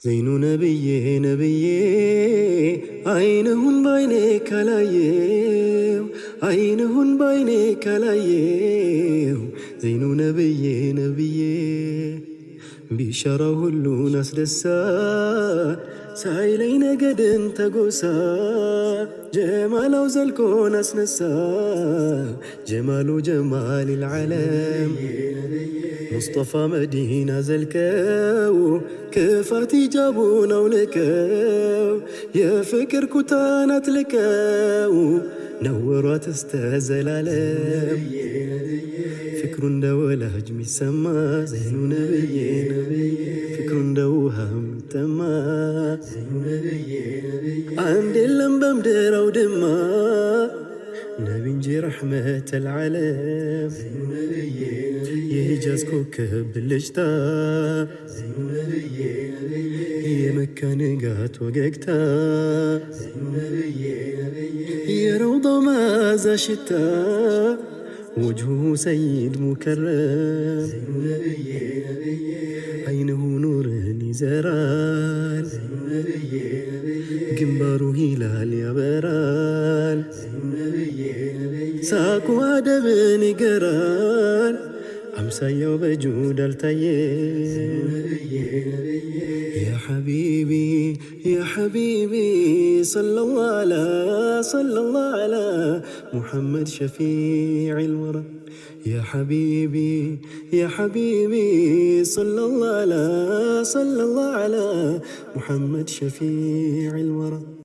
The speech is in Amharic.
ዘይኑ ነብዬ ነብዬ አይንሁን ባይኔ ካላየው አይንሁን ባይኔ ካላየው ዘይኑ ነብዬ ነብዬ ቢሸራው ሁሉን አስደሳ ሳይለይ ነገድን ተጎሳ ጀማላው ዘልቆን አስነሳ ጀማሉ ጀማል ልዓለም ሙስጠፋ መዲና ዘልቀው ክፋት ሂጃቡን አውልቀው የፍቅር ኩታን አጥልቀው ነወሯት እስተ ዘላለም ፍቅሩ እንደ ወላጅ ሚሰማ ዘይኑ ነብዬ ፍቅሩ እንደ ውሃ ሚጠማ አንድ የለም በምድር አውድማ ነቢ እንጂ ረሕመተ ልዓለም የሂጃዝ ኮከብ ብልጭታ የመካ ንጋት ወገግታ የረውዳው መዓዛ ሽታ ወጅሁ ሰይድ ሙከረም አይንሁ ኑርን ይዘራል ግንባሩ ሂላል ያበራል ሳቁ አደብን ይገራል አምሳያው በጁድ አልታየም። يا حبيبي يا حبيبي صلى الله على صلى الله على محمد شفيع الورى يا حبيبي يا حبيبي صلى الله على صلى الله على محمد شفيع الورى.